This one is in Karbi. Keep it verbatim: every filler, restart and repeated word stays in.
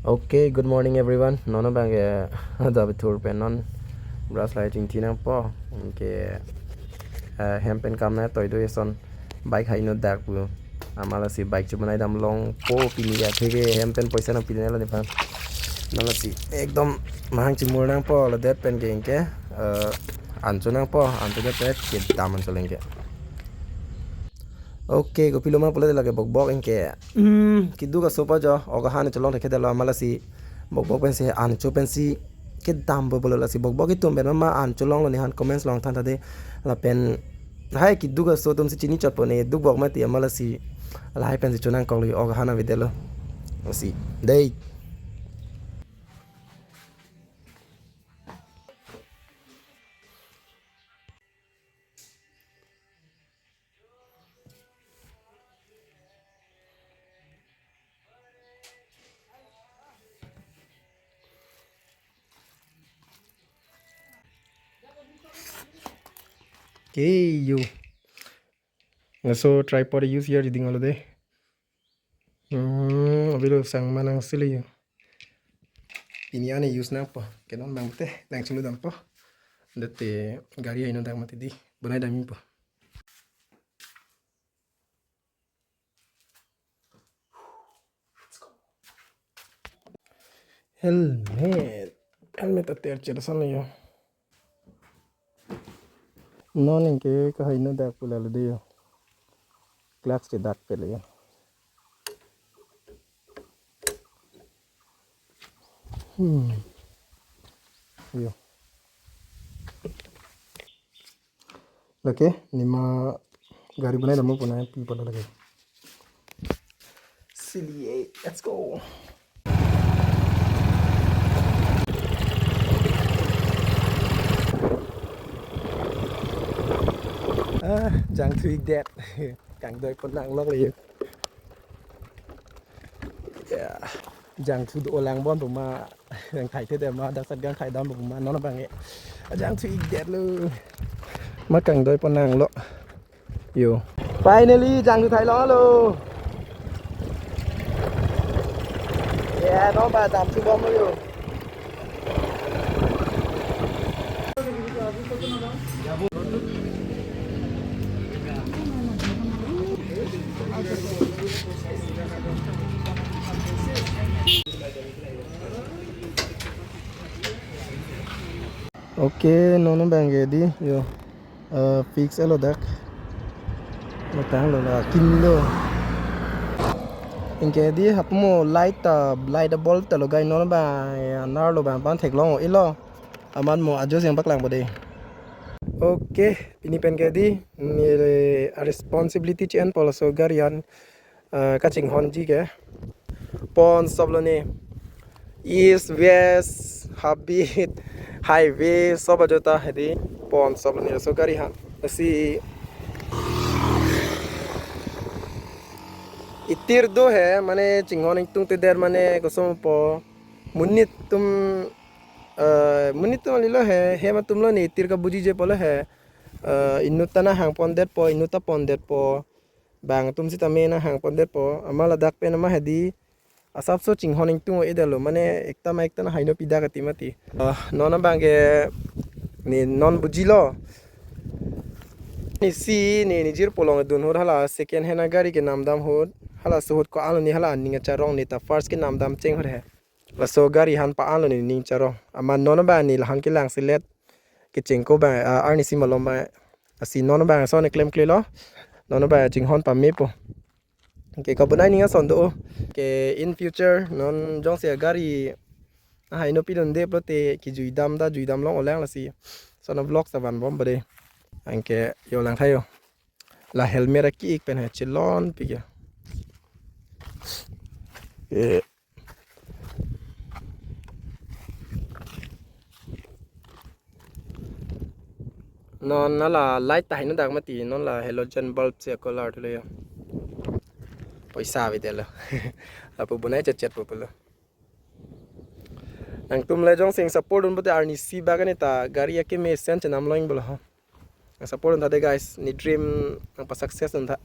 Okay, good morning everyone. Non abangke adap ithur pen non brush lahai chingthi nangpo. Anke, eh, hem pen kam nangtoi do eson bike haino dak pu. Amat lasi bike chobonai damlongpo pini atheke hem pen poisa nangpinelo nephan. Non lasi ekdom mahang chimur nangpo ladet pen ke anke, eh, an cho nangpo, an cho det pet kedam an cho lengke. Okay, kopilo ma pule lake bokbok anke. Hmm, keduk aso pa jo, ok ahan cholong thekthedetlo amat lasi bokbok pensi an cho pensi kedampo pulo lasi bokbok itum pen mama an cholonglo nephan comments along than thade lapen hai keduk aso atumsi chini chotpo ne dukbok mati amat lasi lahai pensi cho nangkoklo ok ahan avedetlo. Lasi dei. Okay, yo. Laso tripod use ya reading alo de. Hmm, avelo sang manang sili yo. Pini an use nangpo. Ke non abang te, nang chulu dampo. Dete gari haino dak mati di. Bonai dampo. Helmet. Helmet ater cherasan yo. Non anke kahaino dak pulalo de yo. Clutch chedak pele yo. Hmm. Yo. Lake, nima gari bonai dampo puna pi pala lake. Sili, eh, let's go. Ah, jangthu-ik det. Kangdoi pon nanglok le. Ya. Jangthu do-olang bon puma. Jangthai thede ma, dak sat jangthai dam puma. Non abangke. Jangthu-ik detlo. Ma kangdoi pon nanglo. Yo. Finally, jangthu thailonglo. Ya, non ba damthu bomlo yo. Okay, non abangke di, yo. Eh, fix elo dak. Matanglo la, kinlo. Anke di hapmo light ta, light bulb ta logai non ba, ya, nar lo ba, pan theklong-elo. Amat mo ajo siang paklangpo de. Okay, pini pen ke di, ne a responsibility chen polaso gari an, eh, kachinghonji ke. Pon sob lo ne. East, west, habit, highway, sob ajota hedi. Pon sob lo ne, laso gari han. Lasi itir do he, mane chinghon ingtungtedet mane kosonpo. Monit atum, eh, monit atum kalilo he, hem atumlo ne itir kabujije pulo he. Eh, inut ta nahang pondetpo, inut ta pondetpo. Bang atum sitame nahang pondetpo. Amat ladak pen amat hedi. Asapso chinghon ingtung-o-edetlo. Mane ekta ma ekta nahaino pidak ati mati. Eh, non abangke ne non bujilo. Ne si ne nejirpo along dun ahut hala second hand agari kenam dam ahut. Halaso ahut ko-an lo ne hala aning acharong ne ta first kenam dam cheng ahut he. Laso gari han pa-an lo ne ning charong. Amat non abang ne lahan kelang selet. Kechengko abang, ah, arnisi malom abang. Lasi non abang ason ne klemklelo. Non abang chinghon pamepo. Anke kabonai ning ason do. Ke in future non jongsi gari haino pilonde pulote kejui dam ta jui damlong-olang lasi. Lason a-vlog ta vanbompo de. Anke yo lang tha yo. La helmet aki-ik pen he chelonpik ya. Eh. Non hala light ta haino dak mati, non la halogen bulb si a-colour thulo yo. Poisa avedetlo. Lapu bonai chechetpo pulo. Nangtum le jongsi support dun pulote arnisi bak ani ta gari akeme sen chenam long pulo ho. Nang support dun tha de guys, ne dream nangpa success dun tha.